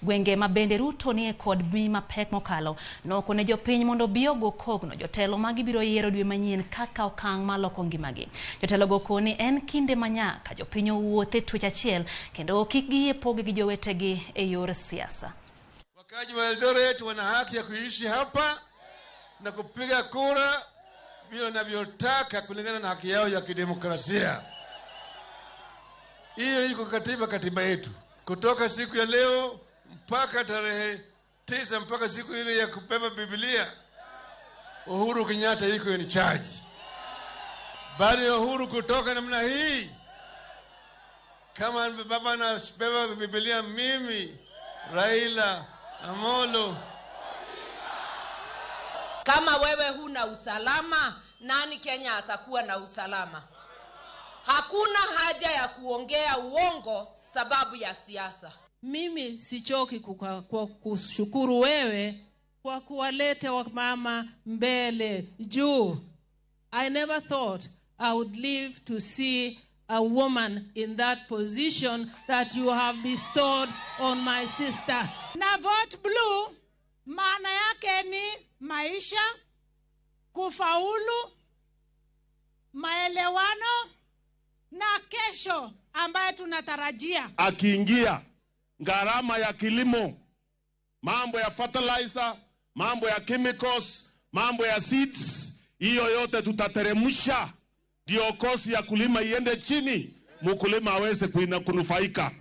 Gwenge ma bende Ruto nie kod mi mapek mokalo nokone jopiny mondo obi ogo kogno jotelo ma gibiro yiero dwe manyien kaka okang' maloko ngimagi. Jotelogo koni en kinde ma nyaka jopiny owuoth e twech achiel kendo kik giyie pogi gi jowetegi e yor siasa. Wakaji wa Eldoret wana haki ya kuishi hapa na kupiga kura vile wanavyotaka kulingana na haki yao ya kidemokrasia. Hiyo iko katiba yetu, kutoka siku ya leo mpaka tarehe 9, mpaka siku ile ya kubeba Biblia. Uhuru Kenyatta iko in charge. Baada ya Uhuru kutoka namna hii, kama baba anabeba Biblia, mimi Raila Amolo. Kama wewe huna usalama, nani Kenya atakuwa na usalama? Hakuna haja ya kuongea uongo sababu ya siasa. Mimi sichoki kwa kushukuru wewe kwa kuwaleta wamama mbele juu. I never thought I would live to see a woman in that position that you have bestowed on my sister. Na vote blue maana yake ni maisha, kufaulu, maelewano na kesho ambaye tunatarajia. Akiingia, gharama ya kilimo, mambo ya fertilizer, mambo ya chemicals, mambo ya seeds, hiyo yote tutateremsha, ndio cost ya kulima iende chini, mkulima aweze kunufaika.